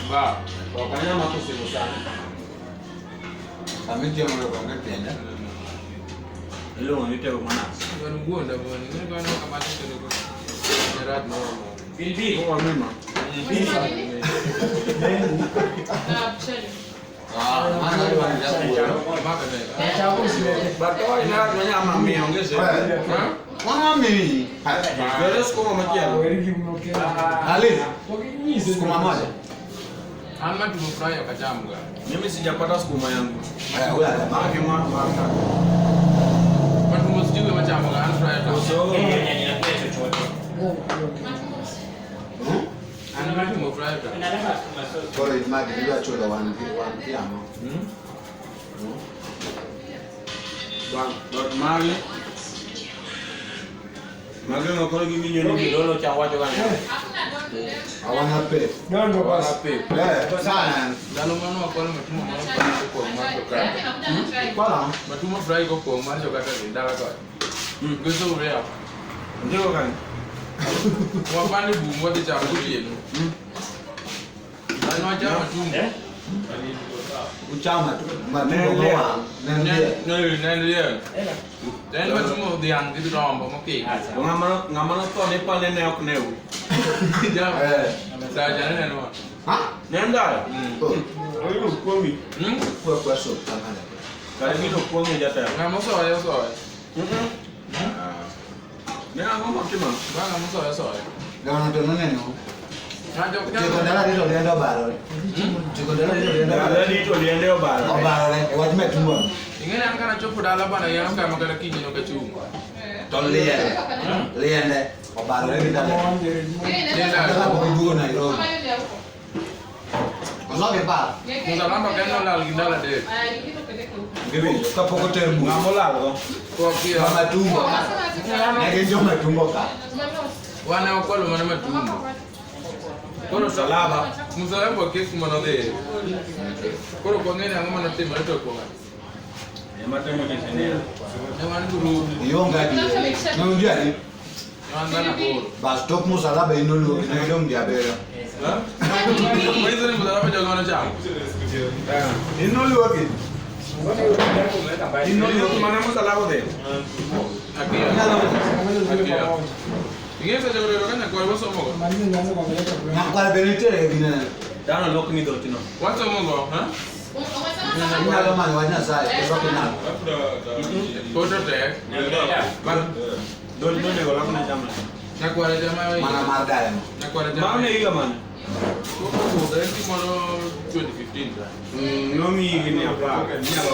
Ba. Ok anyal mako simu sani. Sama ichiemo to onge tiende. Iluongo ni tego manas. Wan wuonda bwana. Ng'e bwana kama tendo ko. Gerard no. Pilipili. Kwa mima. Na mchele. Ah, mano idwa ni japuoyo. Maka ne. But ina manyama miyo onge sehemu. Ha? Mano miyi. Dwaro sukuma machielo. Ali, sukuma moja. An matumbo fry ok acham ga. Mimi sijapata sukuma yangu. Eh, ula jamaa. Maana ma ma. Matumbo sijui machamo ga an fry to. Koso. Yeye anakula chochote. Hmm? An matumbo fry to. Anataka sukuma sauce. Koro magi idwa chulo wan gi wan gi ang'o? Hmm? Bang, but magi. Magi no koro giwinjo ni gidolo cha wacho ga ni. Awana pe. Dongo basi. Wape. Eh, sana. Ndalo mano wakwalo matumbo mano fry kopong' mar jokata. Kwala. Matumbo fry kopong' mar jokata ni dala ka. Goso urea. Ndiko kani. Wapande bum wadhi chamo gotieno. An wachamo matumbo. Eh? Uchama tu. Matumbo mowang'. Ne Ne nitie. ne ne liel. Ela. En matumbo dhiang' gi rombo mokik. Acha. Ng'ama ng'ama notho ne pane ne ok new. Jam. Eh. Sa jane neno. Ha? Ne en dayo. Oh, Oyudo kuomi. Hmm? kwa kwa soup kamano. Kare gino kuong'e jatelo. Ng'ama osoye osoye. Ne ang'o motimo? Ba ng'ama osoye osoye. Gavana to noneno. Ng'ato Tieko ndalo ariyo to liende obarore. Tieko ndalo ariyo to liende Ndalo obarore. adi to liende obarore. Obarore. E wach matumbo. Ing'e ni an kana chopo dala bana yano kama kata kiny nok achung'. To liende. Liende. Obarore gi dala. Kaka pok iduogo Nairobi. Osogi par. Msalaba ok en nolal gi ndalo adek. Giwinjo. Kapok oter bura. Ng'ama olalgo. Kokia. Joma tumbo ka. Ne gin joma tumbo ka. Wan ne wakwalo mana matumbo. Koro Msalaba. Msalaba wakia kuma nodhiye. Koro ok wang'eyo ni ang'o manotimore to kuom Ema temo nyise niya. Ne wan group, Ionge adieri. Ne unjo adi? ne wan dhano aboro. Bas tok musalaba in oluongi ne idong' ji abiriyo. Manyiso ni msalaba jogo manochamo. In noluoki? In noluoki mane msalaba odhi? Akia. Akia. Ing'eyo seche go ka nyakwar wasomogo. Nyakwar be nitiere gi ginene. Dhano lokni dhochno. Wasomogo, ha? Inyalo manyo wach Nyasaye koso ok inyal. Poto tek. But dhochno onego lokne chamna. Nyakwar jama Mana mar dayo. Nyakwar jama. Mano ne higa mane? Kowuok en gimoro 2015 ka. Nomiyi higni apar. Inyalo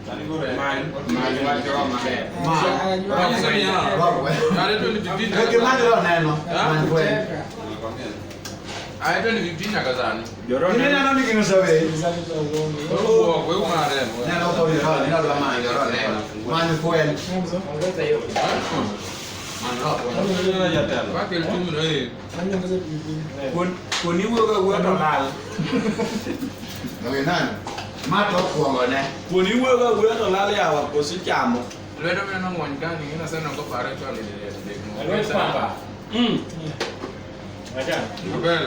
Many, many wach roho maber. Ma. Manyiso niya. Roho we. Kare 2015 Weche nyaka many sani. roho neno. Many fweny. Aye 2015 nyaka sani. Joroho In neno. ineno ni gino oseweyi. Koro wuok, we umare. Neno ka winjo roho, neno dwa manyo roho neno. Many fweny. Ongeza hiyo. Many roho fweny. Neno jatelo. Wakel thumno eh. Kuon iwuogo awuoya to lal. Owe nani? Ma to okuongo ne. Kuon iwuogo awuoya to lal yawa koso ichamo. Lwedo mineno ng'wony ka ni ing'e aseneno kopare chon e dek moko. Lwet pamba. Acha. Maber.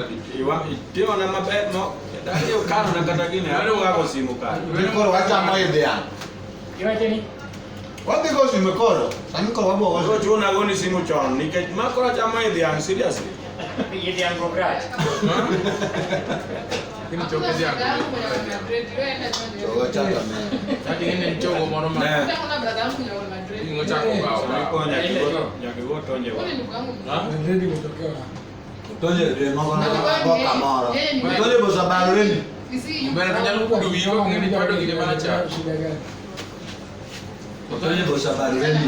Itimona maber no. Dani okano na kata gini. Adwa kako simu kanyo. Ni koro wachamo i dhiang'. Iwacho ni Wadhi go simu koro. Sani koro wabo go Koro simu. chuna goni simu chon nikech ma koro achamo i dhiang' seriously. yidhi yango grach. Kini choke dhiang'. Chogo chako ne. Kati ing'e ni en chogo moro ma Ne. ting'o chako kawo. Sani koro nyaka igo tonje wa. Tonje dwe moko ne go kamoro. Tonje bosabarore ni. Mbele to nyalo kuodo wiyi ok ng'e ni chwado gine mana chak. Tonje bosabarore ni.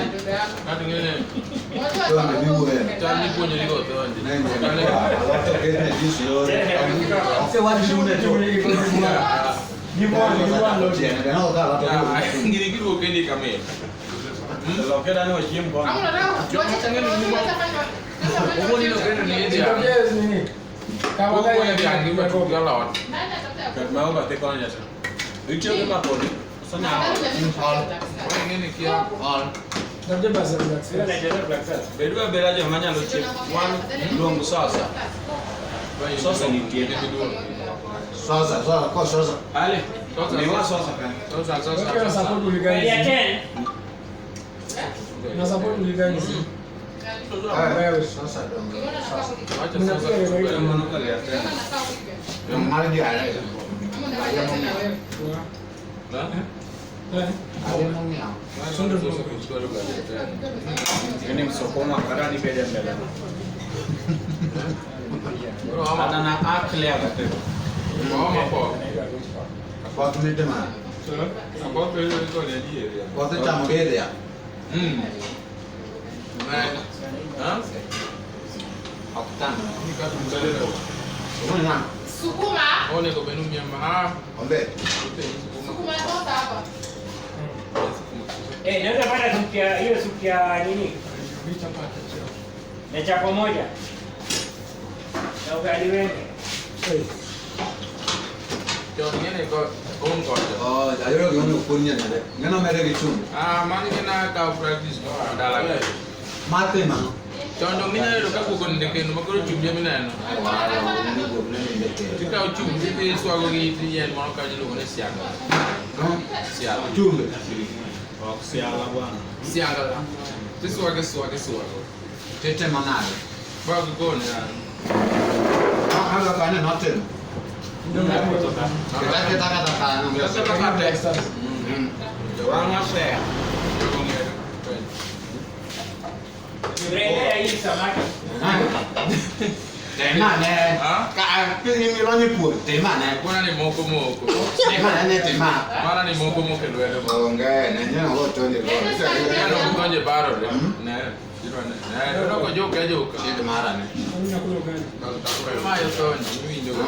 Kati ing'e ni Tonje miwuoye. chal ni puonjori go tonje. Ne ne. Alot oketne juice yore. Ok wach ni to. Gini giduogo kendi kamil. Loke dani wachiem kono. Owuon ni okendo ni dhiang'. Okuoyo dhiang' gi matumbo gi alot. Ket mago bathe kono jatelo. Itiyo gi mapodi. Osenyawo. Koro ing'e ni kia Bedu abeda joma nyalo chiemo. Wan luong sasa. Sosa nitie. Sosa, sosa, ko sosa. Ale. Miwa sosa ka. Sosa, sosa. Okay, support Ugali ya 10. Na support hooliganism. Sosa dongo. Sosa. Wacha sosa. Mar ji ariyo. Na? Ariyo mong'iew. Ini msokoma kata ni bede mbele. Kata na akle agate. Mama po. Apoth mite ma. Apoth bedo kod adier. Apoth chamo bede ya. Ha? Ok tan. Ni ka mchele. Una. Sukuma. Onego bed ni ah. Ombe. Sukuma sasa hapa. Eh, naweza pata supu ya hiyo supu ya nini? Na chapo moja. Na ugali wenge. Cho ngene ko ongo. Oh, ayudo gima opuonj nyare. Ng'ano mere gi chumbi. Ah, mano ngena ka practice dala ka. Mate mano. Chon dong minyalo yudo ka guok onindo e kendo ma koro chumbi ema ineno. Tikawo chumbi tidhi iswago gi it yien moro kanyo iluongo ni siagala. Siala. Chumbi. Ok siala bwana. Siagala. Tiswage swage swago. Titimo nade? Ba gigone an. Adwa kanyo notimo. Kita kita kata kanyo. Kata kata. Wang'a ber. Brenda hii samaki. Tema ne. Ka ingilonyo puoth. Tema ne. Kuna ni moko moko. Tema ne tema. Mana ni moko moko e lwedo. Onge ne nyalo go tonje go. Nyalo go tonje barore. Ne. Ne. Loko joka joka. Chid mara ne. Mayo tonje iwinjo go.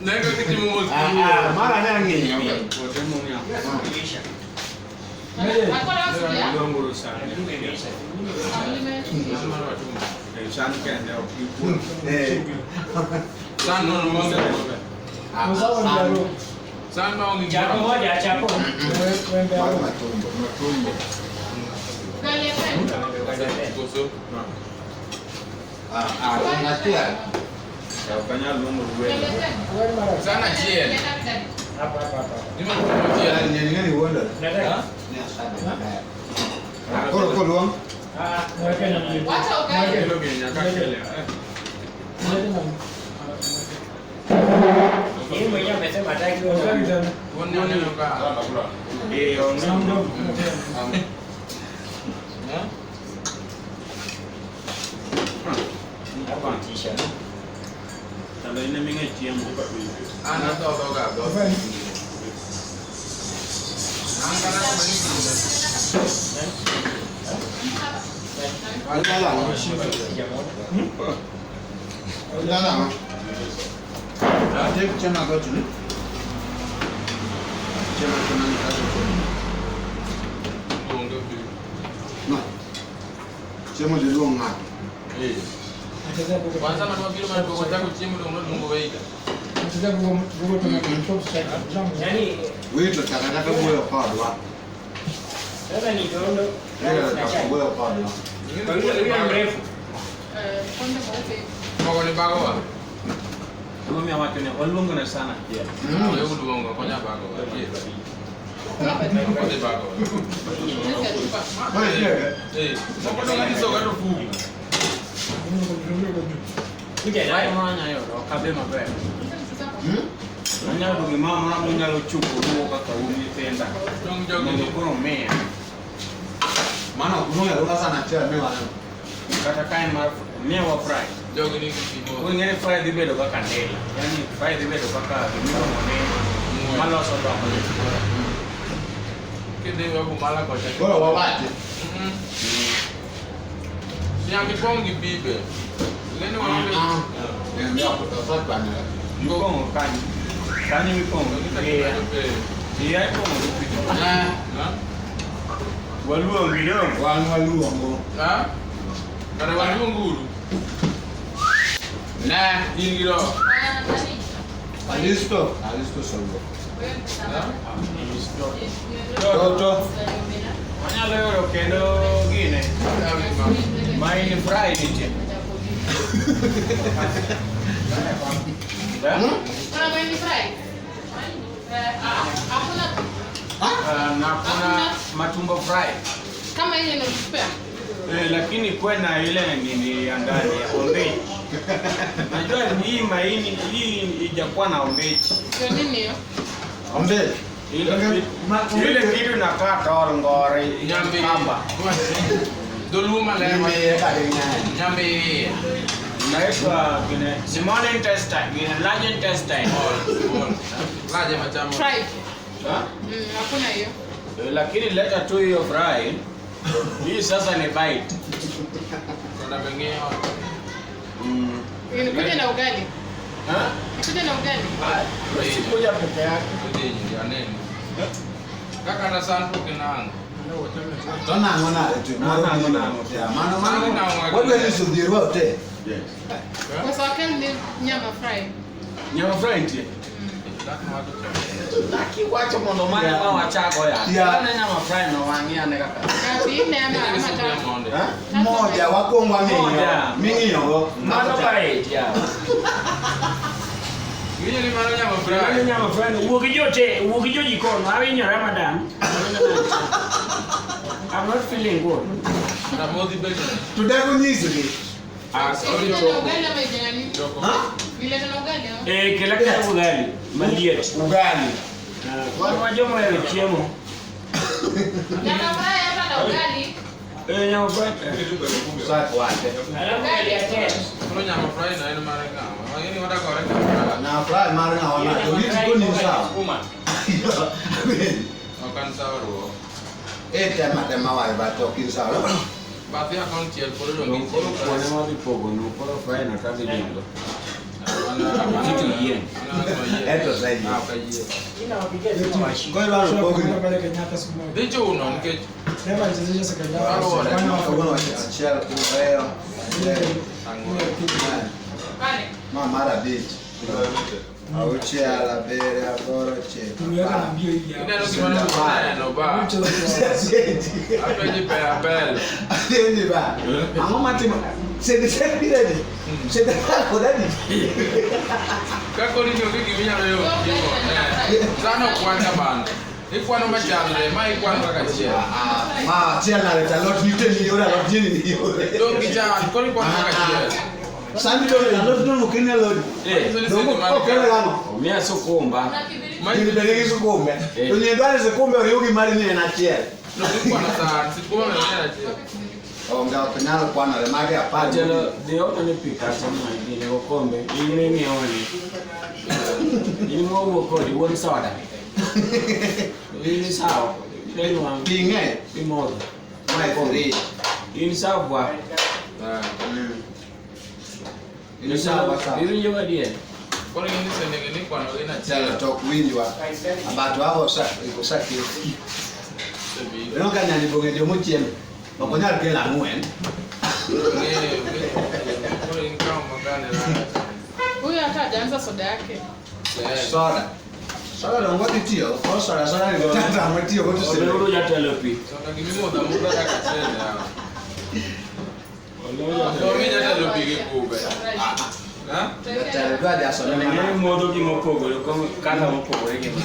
Ne kaka itimo mos. Ah, mara ne ang'iyo. Puothe mong'iew. Luonguru san. San kende ok gipuoth. San no no. San ma onge. Chapo moja, chapo. Matumbo, matumbo. Koso. Ah, ah, achiel. Ok anyal luongo gweno. San achiel. Hapa hapa hapa. Ni matumbo achiel. Ng'eni wuondore. Nataka. Ne asade maber. Koro koluong. Ah, Wacha ugali. Kelo gini nyaka kele. Yeye mwenyewe amesema hataki wewe. Wuon ne oneno ka. Eh, onge. Eh? Hapa mtisha. Tando in eming'e chiemo. An atho dhoga adhodha. An kata kuma ni Dala no. Dala no. Atiek chiemo agochni. Chiemo chiemo ni kato chiemo. Onge pi. No. Chiemo dhi luong ng'ato. Eh. Kwanza ng'at mabiro mana duogo chako chiemo dong' noluongo waiter. Yaani Wito chaka chaka wuoyo kodwa. sasa ni dondo. Wito chaka wuoyo kodwa. Kwa yule yule mrefu. Mogo ni bagowa. Emomiyo awacho ni waluongo ne san achiel. Weuru luongo konya bagowa. Odhi bagowa. Eh, moko dong' anyiso kata ofuku. Kuja nayo. Wach moro anyalo yudo, ok abe maber. Anyalo yudo gimoro amora monyalo chopo ruo kaka un nyithinda. Dong' jogi Mondo koro miya. Mano ok luonge aluonga san achiel mi waneno. Kata ka en mar miyawa fry. Jogi nigi pi Koro ing'e ni fry dhi bedo kaka ndela. Yaani fry dhi bedo kaka gimiluongo ni maloso dhok. Kidhi Bumala kocha. Koro wawachi. Nyaka ipong' gi pi be. Ing'e ni waonge. Eh, osechwanyore. Mipong'o kanyo. Kanyo mipong'o gi pi. Iya ipong'o gi pi. Ha? Waluongi dong. Wan waluongo. Ha? Kare waluong uru. Ne. In gi roho. Alisto. Alisto solo. Ha? Toto. Wanyalo yudo kendo gine. Ma in fry nitie. Kuna mahindi fry? Hakuna. Na kuna matumbo fry. Kama ile inatupea. Lakini kwa na ile nini ya ndani ya ombeji. Najua hii maini hii ijakuwa na ombeji. Ndio nini hiyo? Ombeji. Ile kitu inakaa toro ngore Nyambi. kamba. Doluma lema. Nyambi. Inaitwa gine small intestine, gine large intestine. Small. Large machamo. Fry. Ha? Hakuna hiyo. Lakini leta tu hiyo fry. Hii sasa ni bite. Kuna wengine. Inakuja na ugali. Ha? Inakuja na ugali. Sikuja peke yake. Ndio nini? Kaka na sandu kinango. Tona ngona tu. Mano mano. Wewe ni sudhirwa wote. Yes. Kwa sababu ni nyama fry. Nyama fry ndiye. Laki wacho mondo mane ma wachago ya. Kana nyama fry no wangia ne kaka. Kati nne ama tatu. Moja wakongwa ng'inyo. Ming'inyo. Mano parade ya. Ng'inyo ni mano nyama fry. Nyama fry. Wuogi jote, wuogi jo jikon, awinyo Ramadan. I'm not feeling good. Ramodhi bende. Today kunyisigi. Ah, sorry. Ugali ama ijana Ha? Nileta na ugali au? Kila kitu ugali. Maliet. Ugali. Watu wajoma wewe chiemo. Nyama fry hapa na ugali. Nyama fry. Sasa wache. Ugali ya test. Kuna nyama fry na ina mara kama. Wengine wataka oreka. Na fry mara na wana. To ni ko ni sawa. Okan sawa ruo. Tema tema wa ba to kin sawa. Bathi account chiel koro dongi. Koro kuone ma dhi pogo nu koro fry na kadhi dingo. Eto zaidi. Ina wapigia simu washi. Kwa hiyo wao pale Kenyatta siku moja. Dhicho uno nikech Sema alichezesha second half. Ma mara beach. Auchiel, abiriyo, aboro, ochiko. Tumeweka na mbio hivi hapa. Ineno gima neno ba. Apenji pe abel. Apenji ba. Ang'o matimo? Sende sende ready. Sende kako ready. Kako ni onge gima inyalo yudo. Dhano kwan kamano. Ikwano machalre, ma ikwano kaka achiel. Ma achiel nade to alot nitie ni yore, alot ni ni yore. Dong gichan, koro ikwano kaka achiel. Sani to alot no ok en alot. Dong ok en ang'o? Omiya sukumba. Gini be nigi sukumbe. To nyie dwaro sukumbe oriw gi mari ni en achiel. No ikwano san, sukumba be en achiel. Onge ok nyal kwanore, magi apar. Jalo dhi oko ni pi kata ma gine okombe, in ing'iewo ni. In mowuok kodi, wuon soda. In sawa. Pi ng'eny. Pi modho. Mae free. In sawa bwa. In sawa sawa. Iwinjo gadier? Koro ing'e ni sendege ni ikwano gin achiel. Jalo to ok winjwa. Abato wako osaketi. Ineno ka nyani bong'e jomochiemo. Ok onyal kelo ang'wen. Koro in kawo magane rach. Huyu hata hajaanza soda yake. Soda. Soda dongo dhi tiyo. Koro soda soda ni tata matiyo go to sebe. Omeuru jatelo pi. Soda gimimodho amodha kaka achiel yawa. Omi jatelo pi gi kube. Ha? Jatelo dwa dhi asone Ng'e mana. modho gima opogore, kaka mopogore gi ma.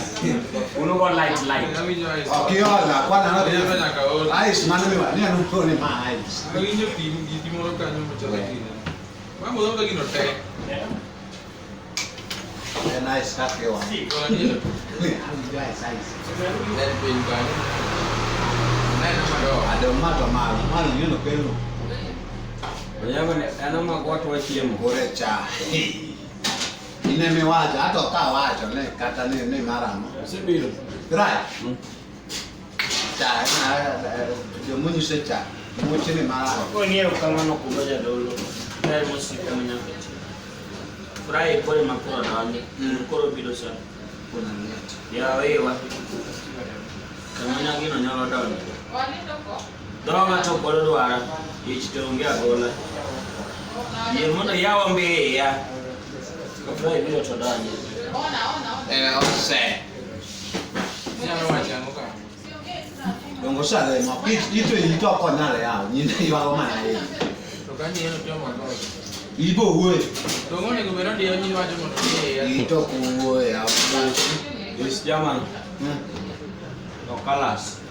Un ugo light light. Awinjo ice. Ok iola, kwana no. Awinjo nyaka ol. Ice mano miwa, ni an ni ma ice. Awinjo pi gi gimoro kanyo machalo gine. Ma modho amodha gino te. En ice kaka iwa. Koro adier. Awinjo ice ice. Ler piny kanyo. Neno madongo. Ado ma to malo, malo ng'eno kelo. Onyango ne en oma watwa chiemo. Kore cha. In emiwacho, ato ok awacho ni kata ni marang'o. Osebiro. Right. Cha, jomonyiso cha, much ni marang'o. Kong'iewo kamano kuma jadolo, ber mosiko manyaka chieng'. Fry koro ema koro donjo, koro biro sana. Ya wewa. Kama gino nyalo donjo. Dhoga to koro dwara, ich to onge agola. Yie mondo yawa mbiya. Ka fry biro to donjo. Ose. Inyalo wacho ang'o ka? Dongo osalemo, ito ito ok onyal yawo, nyine ywago mana iye. To ka nyieno to magogo. Ibo wuoye. Dong' onego bed ni odiyo nyiri wacho mondo odhi Ito ok wuoye. Yes, jaman. To kalas.